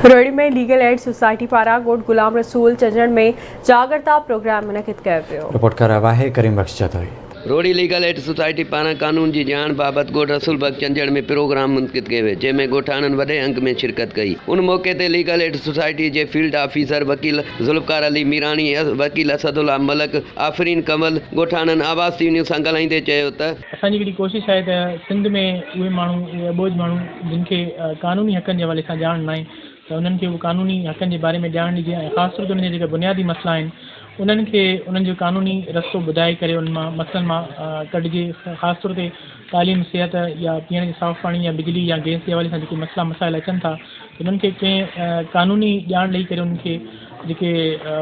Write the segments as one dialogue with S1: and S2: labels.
S1: Rohri ۾ legal aid society پاران ڳوٺ غلام رسول چنجڻ ۾ جاڳرتا پروگرام منعقد ڪيو ويو.
S2: رپورٽ ڪري رهيو آهي Karim Bakhsh Jatoi.
S3: Rohri legal aid society پاران قانون جي ڄاڻ بابت ڳوٺ رسول بخش چنجڻ ۾ پروگرام منعقد ڪيو ويو، جنهن ۾ ڳوٺاڻن وڏي انگ ۾ شرڪت ڪئي. ان موقعي تي ليگل ايڊ سوسائٽي جي فيلڊ آفيسر وڪيل ذوالفقار علي ميراڻي، وڪيل اسد الله ملڪ، آفرين ڪنول، ڳوٺاڻن آواز ٽي وي نيوز سان ڳالهائيندي چيو ته.
S4: اسان جي هڪڙي ڪوشش آهي ته سنڌ ۾ اهي ماڻهو، اهي اٻوجهه ماڻهو جن کي قانوني حقن جي حوالي سان ڄاڻ ناهي ته انهن کي اهو قانوني حقن جي باري ۾ ڄاڻ ڏجي ۽ خاص طور تي انهن جا جيڪي بنيادي مسئلا آهن انهن کي انهن جو قانوني رستو ٻڌائي ڪري انهن مان مسئلن مان ڪڍجي. خاص طور تي تعليم، صحت يا پيئڻ جي صاف پاڻي يا بجلي يا گئس جي حوالي سان جيڪي مسئلا مسائل اچن ٿا ته انهن کي ڪنهن قانوني ڄاڻ ڏئي ڪري انهن کي جيڪي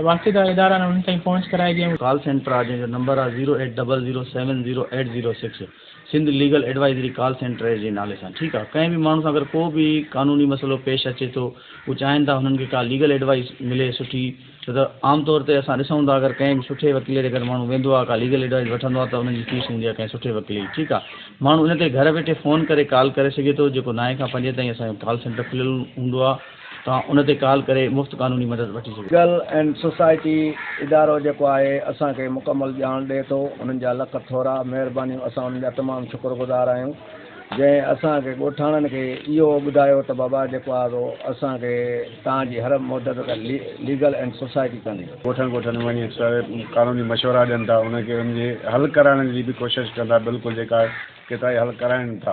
S4: واسطيدار ادارا آهن انهن تائين پهچ ڪرائجي ۽.
S5: ڪال سينٽر آهي جنهن جو نمبر آهي zero eight double zero seven zero eight zero six Sindh legal advisory call centre جي نالي سان ٺيڪ آ ڪنهن به ماڻهو سان اگر ڪو به قانوني مسئلو پيش اچي ٿو هو چاهين ٿا هنن کي ڪا ليگل ايڊوائس ملي سٺي ڇو ته عام طور تي اسان ڏسون ٿا اگر ڪنهن به سٺي وڪيل جي گهر ماڻهو ويندو آ ڪا ليگل ايڊوائس وٺندو آ ته ان جي فيس هوندي آ ڪنهن سٺي وڪيل جي ٺيڪ آ ماڻهو ان تي گهر ويٺي فون ڪري ڪال ڪري سگهي ٿو جيڪو نائين کان پنجين تائين اسان جو ڪال سينٽر کليل هوندو آ توهان ان تي ڪال ڪري مفت قانوني مدد وٺي سگهو.
S6: ليگل اينڊ سوسائٽي ادارو جيڪو آهي اسان کي مڪمل ڄاڻ ڏئي ٿو انهن جا لک ٿورا مهربانيون اسان انهن جا تمام شڪر گذار آهيون جنهن اسان کي ڳوٺاڻن کي اهو ٻڌايو ته بابا جيڪو آهي سو اسان کي توهان جي هر مدد ليگل اينڊ سوسائٽي ڪندي.
S7: ڳوٺن ڳوٺن ۾ وڃي قانوني مشورا ڏين ٿا ان کي ان جي حل ڪرائڻ جي به ڪوشش ڪندا بلڪل جيڪا ڪيترائي حل ڪرائين ٿا.